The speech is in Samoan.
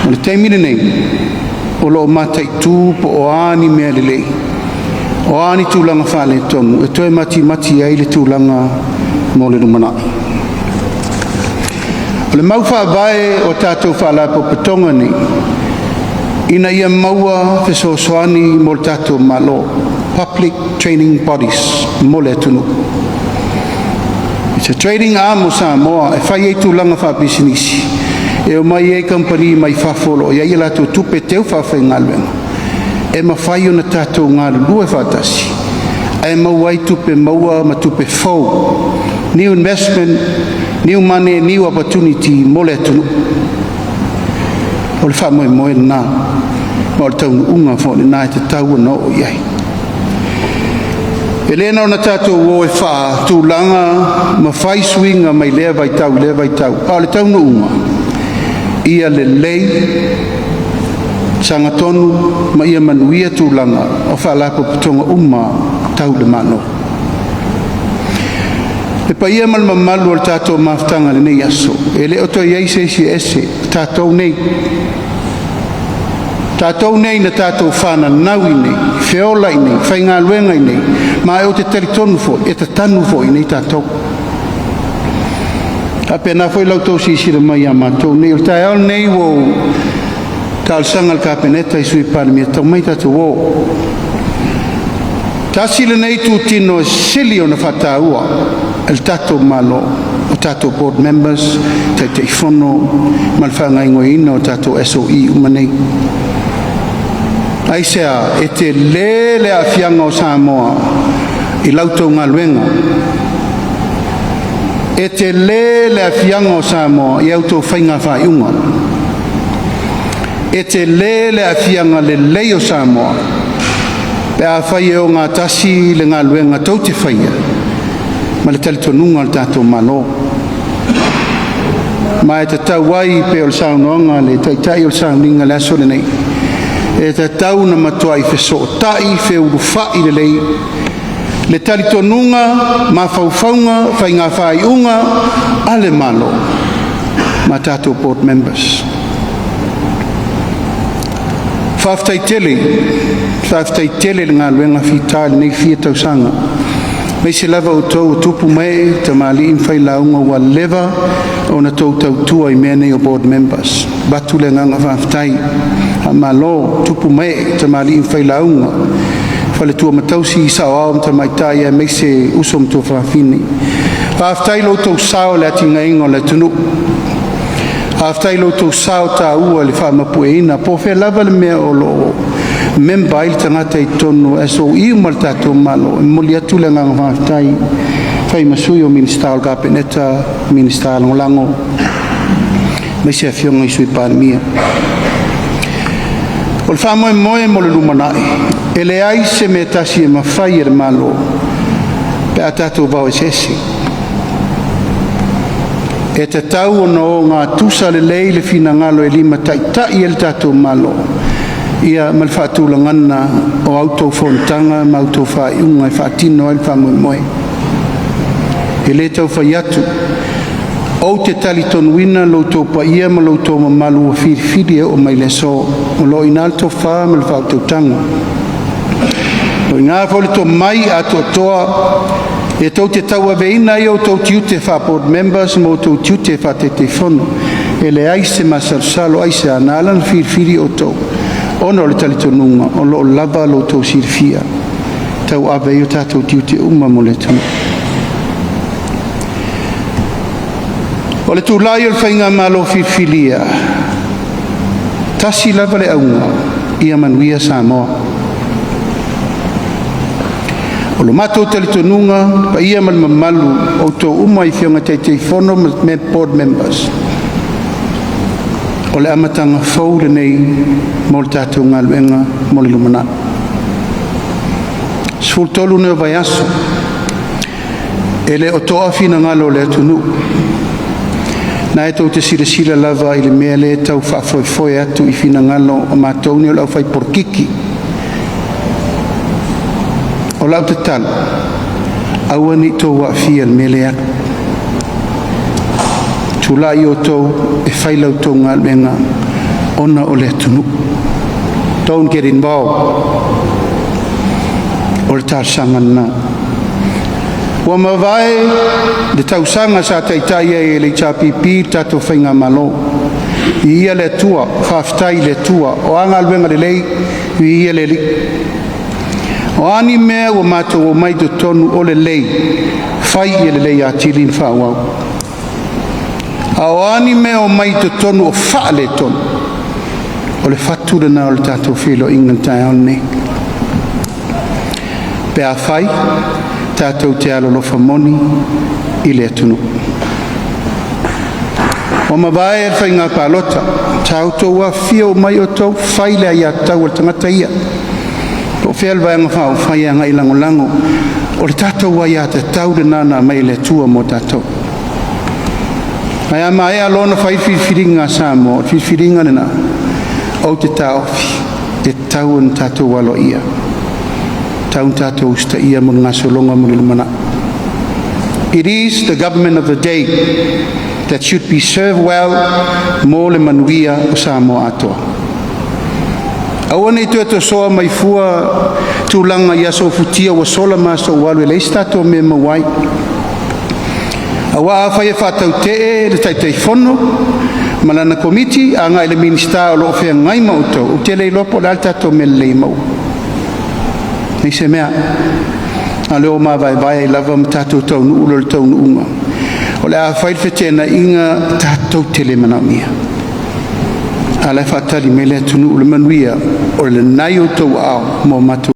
O le taimi lenei, o lo o mataitu po o a ni mea lelei, o a ni tulaga faaletonu e toe matimati ai le tulaga mo le lumanai. O le mau faavae o tatou Faalapotopotoga nei, ina ia maua fesoasoani mo le tatou Malo, Public Training Bodies mo le atunuu. It's a trading arm o Samoa e fai ai tulaga faapisinisi e omai ai kamupani mai fafo o lo o i ai a latou tupe teu faafaigaluega e mafai ona tatou galulue faatasi ae maua ai tupe maua ma tupe fou, new investment, new money, new opportunity mo le atunuu. O le faamoemoe lena, ma o le taunuuga foi lena e tatau ona oo i ai. E le na ona tatou o e faatulaga ma fai suiga mai lea vaitau i lea vaitau, a o le taunuuga ia lelei, sagatonu ma ia manuia tulaga o Faalapotopotoga uma tau le Malo. Le paia ma le mamalu o le tatou mafutaga i lenei aso, e le o toe i ai se isi e ese, o tatou nei. O tatou nei na tatou fananau i inei, feola i inei, faigaluega i inei, ma ou te talitonu foi, e tatanu foi i inei tatou. E faapena foi la outou silasila mai ia matou nei. O le taeao lenei ua ou talosaga i le Kapeneta i le Sui Palemia, tau mai tatou o. Tasi lenei itutino e sili ona faataua e le tatou Malo, o tatou Board Members, Taitaifono ma le faagaoioiga o tatou SOE uma nei. Aisea? E tele le aafiaga o Samoa i la outou galuega. E tele le aafiaga o Samoa i a outou faiga faaiuga. E tele le aafiaga lelei o Samoa pe afai e ogatasi le galuega tou te faia ma le talitonuga o le tatou Malo. Ma e tatau ai pei o le saunoaga a le Taitai o le sauniga i le aso lenei, e tatau ona matuai fesootai feulufai lelei le talitonuga, mafaufauga, faiga faaiuga a le Malo ma tatou Board Members. Faafetai tele, faafetai tele i le galuega fita i lenei fia tausaga, aemaise lava outou o tupu ma ee, tamalii ma failauga ua leva ona outou tautua i mea nei o Board Members. E avatu le agaga faafetai, faamalo tupu ma ee, tamalii ma failauga, faletua ma tausi, saoao ma tamaitai aemaise uso ma tuafafine. Faafetai i lo outou sao i le atiaeina o le atunuu. Faafetai i lo outou sao taua i le faamapueina. Po o fea lava le mea o lo o member ai le tagata i totonu o SOE ma le tatou Malo, e momoli atu le agaga faafetai e fai ma sui o Minisita o le Kapeneta, Minisita Lagolago aemaise afioga i Sui Palemia. O le faamoemoe mo le lumanai, e leai se mea e tasi e mafai e le Malo pe a tatou vao eseese. E tatau ona ogatusa lelei le finagalo e limataitai ai le tatou Malo ia ma le faatulagaga o a outou fonotaga ma a outou faaiuga e faatino ai le faamoemoe. E le tau fai atu, ou te talitonuina lo outou paia ma lo outou mamalu ua filifili e oo mai i le aso. O lo o i ina le tofa ma le faautautaga, o i ina foi le tomai atoatoa e tou te tauaveina ai outou tiute faa-Board Members ma outou tiute faa-Taitaifono. E leai se masalosalo. Aisea? Na ala ona filifili outou ona o le talitonuga o lo o lava lo outou silafia e tauave ai o tatou tiute uma mo le atunuu. O le tulai o le Faigamalo filifilia, e tasi lava le auga, ia manuia Samoa. O lo matou talitonuga, le paia ma le mamalu o outou uma i Afioga i Taitaifono ma Board Members, o le amataga fou lenei mo le tatou galuega mo le lumanai. 13 nei o vaiaso, e le o toa finagalo o le atunuu. O lena tou te silasila lava i le mea lea e tau faafoefoe atu i finagalo o matou nei o le aufai polokiki. O lau tatalo, aua ne i outou aafia i le mea lea e alu. Tulai outou e fai la outou galuega Ona o le atunuu. Don't get involved. O le talosaga lena. Ua mavae le tausaga sa taitai ai e le HRPP le tatou faigamalo. Viia le Atua, faafetai i le Atua, o a galuega lelei, viia le Alii. O a ni mea ua matou omai i totonu o lelei, fai ia lelei atili ma faaauau. A o a ni mea e omai i totonu o faaletonu, o le fatu lena o le tatou feiloaiga i le taeao lenei, pe afai tatou te alolofa moni i le atunuu. Ua mavae le faiga palota, sa outou afifio uma mai outou fai le aiatatau a le tagata ia, po o fea le Vaega Faaupufai e agai e lagolago. O le tatou aiatatau lena na aumai e le Atua mo tatou. Ae a maea loa ona fai le filifiliga a Samoa, o le filifiliga lena, ou te taofi, e tatau ona tatou aloaia, e tatau ona tatou usitaia mo le gasologa mo le lumanai. It is the government of the day that should be served well mo le manuia o Samoa atoa. Aua ne i toe tosoa mai fua tulaga i aso ofutia ua sola ma aso ua alu e leai se tatou mea e maua ai. Aua afai e faatautee le Taitaifono ma lana Komiti agai le Minisita o lo o feagai ma outou, ou te le iloa po o le a le tatou mea lelei e maua. E leai se mea, na o le o mavaevae ai lava ma tatou taunuu loa i le taunuuga o le a fai le feteenaiga tatou te le manaomia. A o la e faatali mai le atunuu i le manuia o lena e i outou aao mo matou.